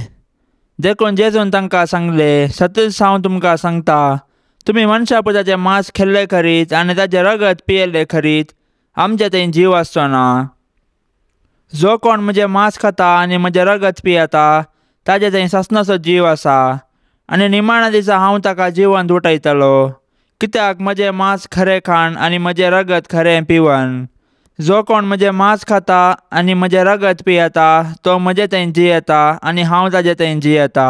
देखून जेजून तांकां सांगलें, सतच हांव तुमकां सांगता, तुमी मनशा पुताचें मांस खेल्लें खरीत आनी ताचें रगत पियेल्लें खरीत आमचें थंय जीव आसचो ना. जो कोण म्हजें मांस खाता आनी म्हजें रगत पियेता ताजे थंय सासणाचो जीव आसा आनी निमाण्या दिसा हांव ताका जिवंत उठयतलो. कित्याक म्हजें मांस खरें खाण आनी म्हजें रगत खरें पिवन. जो कोण म्हजें मांस खाता आनी म्हजें रगत पियेता तो म्हजे थंय जियेता आनी हांव ताजे थंय जियेता.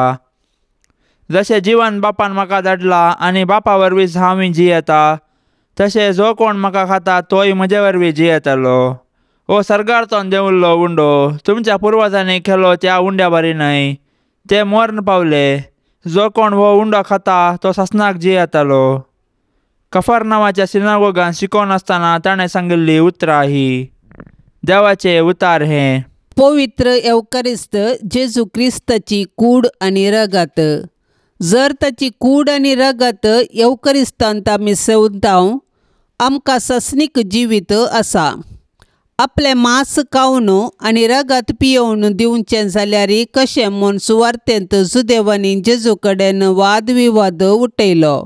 जशें जिवन बापान म्हाका धाडला आनी बापा वरवींच हांवूय जियेता, तशें जो कोण म्हाका खाता तोय म्हजे वरवीं जियेतलो. ओ सर्गार्थोन देंवल्लो उंडो तुमच्या पुर्वजांनी केलो त्या उंड्या बरी न्हय, ते मर्ण पावले. जो कोण हो उंडो खाता तो सासणाक जियेतलो. कफर नांवाच्या सिनागोगान शिकोवन आसतना ताणें सांगिल्ली उतरां ही. देवाचे उतार हें. पवित्र एवकरिस्त जेजू क्रिस्ताची कूड आनी रगत. जर ताची कूड आनी रगत एवकरिस्तांत आमी सेवता आमकां ससनीक जिवीत आसा. आपलें मांस खावन आनी रगत पियोवन दिवचें जाल्यार कशें म्हूण सुवार्तेंत जुदेवांनी जेजू कडेन वादविवाद उठयलो.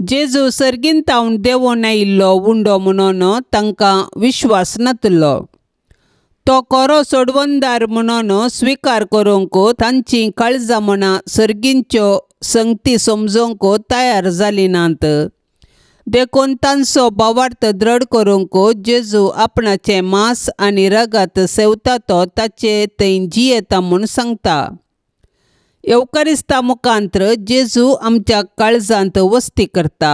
जेजू सर्गीन तावन देंवोन आयिल्लो उंडो म्हणून तांकां विश्वास नातलो. तो खरो सोडवणदार म्हणून स्विकार करूंक तांची काळजां मनां सर्गींच्यो संगती समजूंक तयार जालीं नात. देखून तांचो भावार्थ दृढ करूंक जेजू आपणाचें मांस आनी रगत सेवता तो ताचे थंय जियेता म्हूण सांगता. एवकरिस्ता मुखांत्र जेजू आमच्या काळजांत वस्ती करता.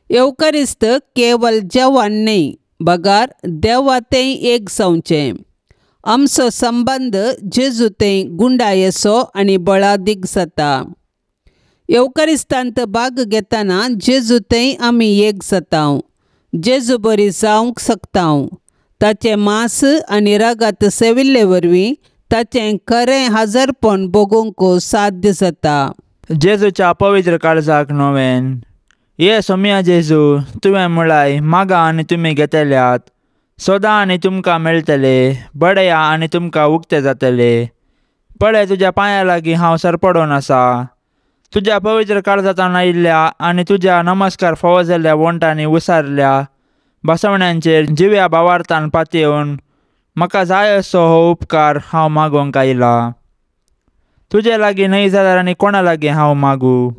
एवकरिस्त केवल जेवण न्हय बगार देवा तें एक जावचें. आमचो संबंद जेजू थंय गुंडायेचो आनी बळादीक जाता. एवकरिस्तांत भाग घेतना जेजू थंय आमी एक जाता. जेजू बरी जावंक शकता. ताचें मांस आनी रगत सेविल्ले वरवीं ताचें खरें हजरपण भोगूंक साध्य जाता. जेजूच्या पवित्र काळजाक नोवेन. ये सोम्या जेजू, तुवें म्हळाय मागा आनी तुमी घेतल्यात, सोदा आनी तुमकां मेळटले, बडया आनी तुमकां उक्ते जातले. पळय तुज्या पांया लागीं हांव सरपडून आसा. तुज्या पवित्र काळजांत आयिल्ल्या आनी तुज्या नमस्कार फावो जाल्ल्या वोंटांनी उसारल्या बसवण्यांचेर जिव्या भावार्थान पातयेवन म्हाका जाय असो हो उपकार हांव मागोवंक आयला. तुजे लागीं न्हय जाल्यार आनी कोणा लागीं हांव मागूं?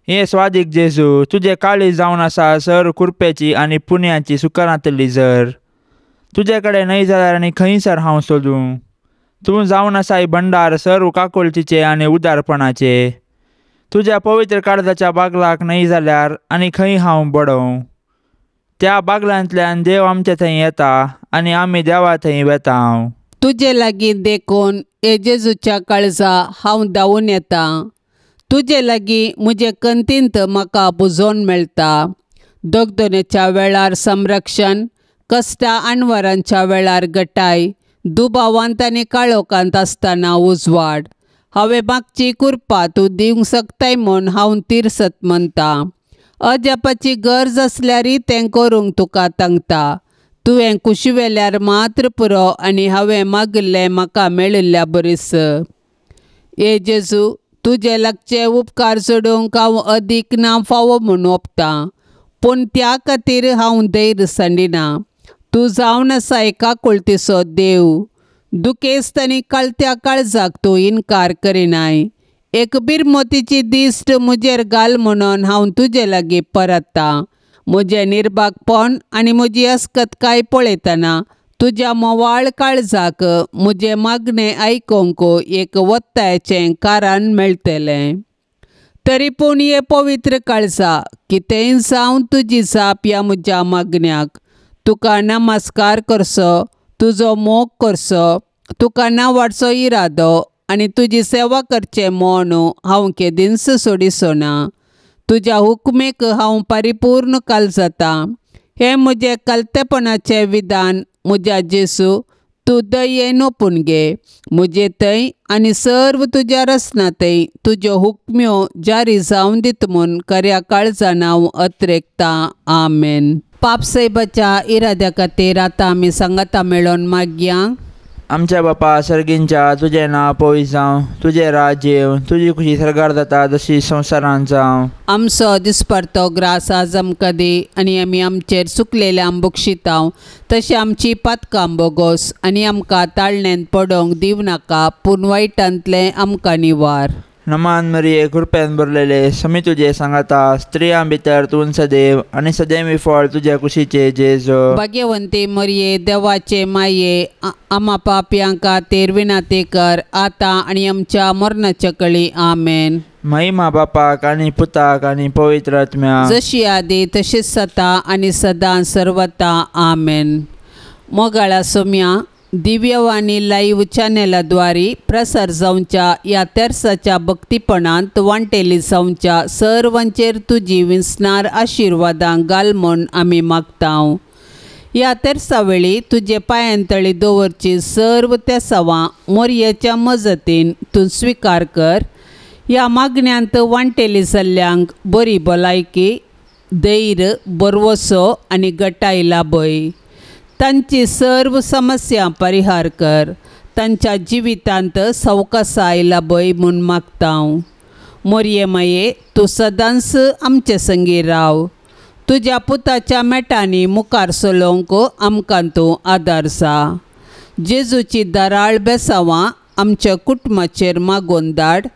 हे स्वादीक जेजू, तुजें काळीज जावन आसा सर कुरपेची आनी पुण्याची सुकनातली जर. तुजे कडेन न्हय जाल्यार आनी खंयसर हांव सोदूं? तूं जावन आसाय भंडार सर काकुळटीचे आनी उदारपणाचे. तुज्या पवित्र काळजाच्या बागलाक न्हय जाल्यार आनी खंय हांव बडोवं? त्या बागलांतल्यान देव आमचे थंय येता आनी आमी देवा थंय वेता. तुजे लागीं देखून हे जेजूच्या काळजा हांव धांवून येता. तुजे लागीं म्हजे कंतींत म्हाका बुजोवन मेळटा. दगदनेच्या वेळार संरक्षण, कश्टा आणवरांच्या वेळार गटाय, दुबावांत आनी काळोखांत आसतना उजवाड. हांवें मागची कुरपा तूं दिवंक शकताय म्हूण हांव तिरसत म्हणटा. अजापाची गरज आसल्यारय तें करूंक तुका तांकता. तुवें कुशिवेल्यार मात्र पुरो आनी हांवें मागिल्लें म्हाका मेळिल्ल्या बरीस. हे जेजू, तुजे लागचे उपकार सोडूंक हांव अदीक ना फावो म्हूण ओपतां, पूण त्या खातीर हांव धैर्य सांडिना. तूं जावन आसा काकुळटीचो देव. दुखेस्त आनी काळत्या काळजाक तूं इनकार करिनाय. एक बिरमोतीची दिश्ट म्हजेर घाल म्हणून हांव तुजे लागीं परततां. म्हजें निर्भागपण आनी म्हजी अस्कतकाय पळयतना तुज्या मोवाळ काळजाक म्हजें मागणें आयकूंक एक वत्तायचें कारण मेळटलें. तरी पूण हे पवित्र काळजा कितेंय जावं तुजी जाप ह्या म्हज्या मागण्याक. तुका नमस्कार करचो, तुजो मोग करचो, तुका नावाडचो इरादो आनी तुजी सेवा करचें म्हूण हांव केदींच सोडिचो ना. तुज्या हुकमेक हांव परिपूर्ण काल जाता. हें म्हजें कलतेपणाचें विधान म्हज्या जेसू तूं दयेन ओपून घे. म्हजे थंय आनी सर्व तुज्या रचना थंय तुज्यो हुकम्यो जारी जावन दित म्हूण खऱ्या काळजान हांव अत्रेकतां. आमेन. पापसायबाच्या इराद्या खातीर आतां आमी सांगाता मेळोन मागया. आमच्या बापा सर्गींच्या, तुजें नांव पवित्र जावं, तुजें राज्य येवं, तुजी खुशी सर्गार जाता तशी संवसारांत जावं. आमचो दिसपडतो ग्रास आज आमकां दी आनी आमी आमचेर चुकलेल्यांक बक्षितांव तशें आमची पातकां बोगोस आनी आमकां ताळण्यांत पडोवंक दिवं नाका पूण वायटांतलें आमकां निवार. नमान मरिये, कृपेन भरलेले, समी तुजे सांगाता, स्त्रियां भितर तूं सदैव आनी सदैवी फळ तुज्या कुशीचे जेजू. भाग्यवंती मरिये, देवाचे माये, आमा पापयां खातीर विनंती कर आतां आनी आमच्या मरणाच्या कळी. आमेन. महिमा बापाक आनी पुताक आनी पवित्र आत्म्याक, जशी आदी तशीच सता आनी सदां सर्वता. आमेन. मोगाळा सोम्या, दिव्यवाणी लाईव्ह चॅनलाद्वारे प्रसार जावच्या ह्या तेर्साच्या भक्तीपणांत वांटेली जावच्या सर्वांचेर तुजी विंचणार आशिर्वादां घाल म्हूण आमी मागता. ह्या तेर्सा वेळी तुजे पांयांतळी दवरची सर्व तेसावां मोरयेच्या मजतीन तूं स्विकार कर. ह्या मागण्यांत वांटेली जाल्ल्यांक बरी भलायकी, धैर्य, बरवसो आनी गटाय लाभय. तांची सर्व समस्या परिहार कर. तांच्या जिवितांत सवकासाय लाभय म्हूण मागता. मोरये माये, तूं सदांच आमचे संगी राव. तुज्या पुताच्या मेटांनी मुखार चलोवंक आमकां तूं आदार जा. जेजूची दराळ बेसावां आमच्या कुटुंबाचेर मागोवन धाड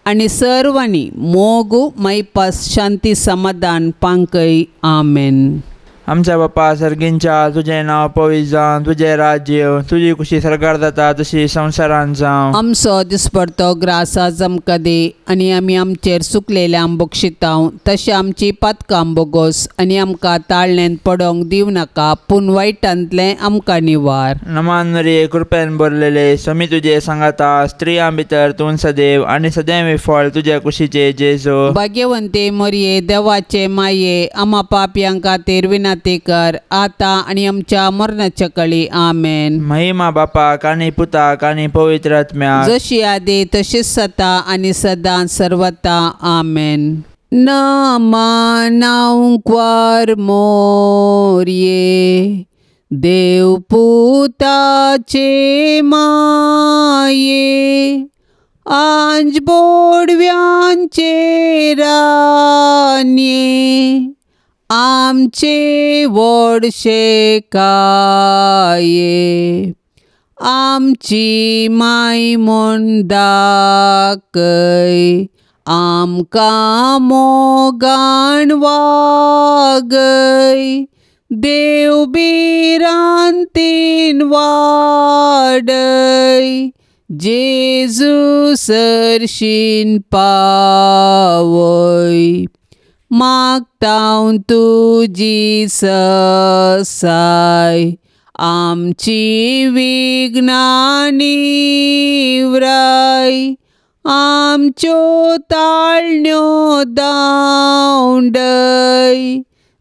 आनी सर्वांनी मोग, मायपास, शांती, समाधान पांकय. आमेन. आमच्या बापा सर्गींच्या, तुजें नांव पवित्र जावं, तुजें राज्य येवं, तुजी खुशी सर्गार जाता तशी संवसारांत जावं. आमचो दिसपडतो ग्रास आज आमकां दी आनी आमी आमचेर चुकलेल्यांक बक्षितांव तशें आमची पातकां बोगोस आनी आमकां ताळण्यांत पडोवंक दिवं नाका पूण वायटांतलें आमकां निवार. नमान मरिये, कृपेन भरलेले, समी तुजे सांगाता, स्त्रियां भितर तूं सदैव आनी सदैव फळ तुज्या कुशीचे जेजू. भाग्यवंती मरिये, देवाचे माये, आमा पापयां खातीर विनंती कर आतां आनी आमच्या मरणाच्या कळी. आमेन. महिमा बापाक आनी पुताक आनी पवित्र आत्म्याक, जशी आदी तशीच सता आनी सदां सर्वता. आमेन. नमनांक्वार मोरये, देवपुताचे माये, आंज बोडव्यांचे रानये, आमचे व्हडशे काये, आमची माय म्हूण दाखय, आमकां मोगान वागय, देव भिरांतीन वाडय, जेजू सरशीन पावय. मागतां तुजी ससाय, आमची विघ्नां निवराय, आमच्यो ताळण्यो दावंडय,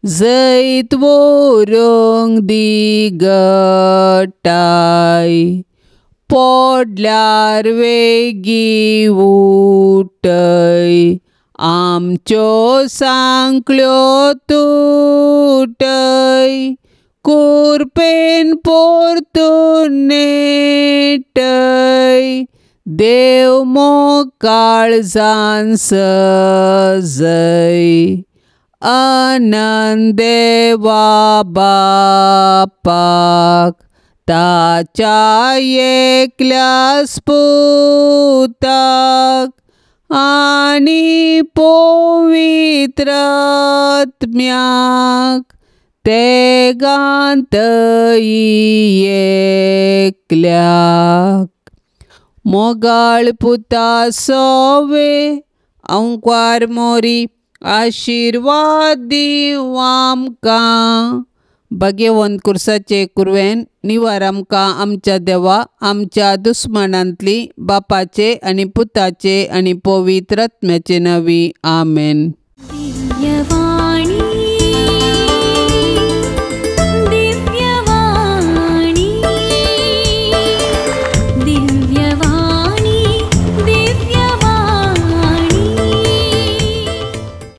जैत व्हरूंक दी गटाय, पडल्यार वेगीं उठय, आमच्यो सांकळ्यो तुटय, कुरपेन परतून नेटय, देव मोग काळजान सजय, आनंद देवा बापाक, ताच्या एकल्याच पुताक आनी पवित्र आत्म्याक, तेगांतयी एकल्याक मोगाळ पुता सोवे अंकवार मोरी आशिर्वाद दीवं आमकां. भाग्यवंत कुर्साचे कुरवेन निवार आमकां आमच्या देवा आमच्या दुस्मानांतली बापाचे आनी पुताचे आनी पवित्र आत्म्याचे नांवी आमेन. दिव्यवाणी.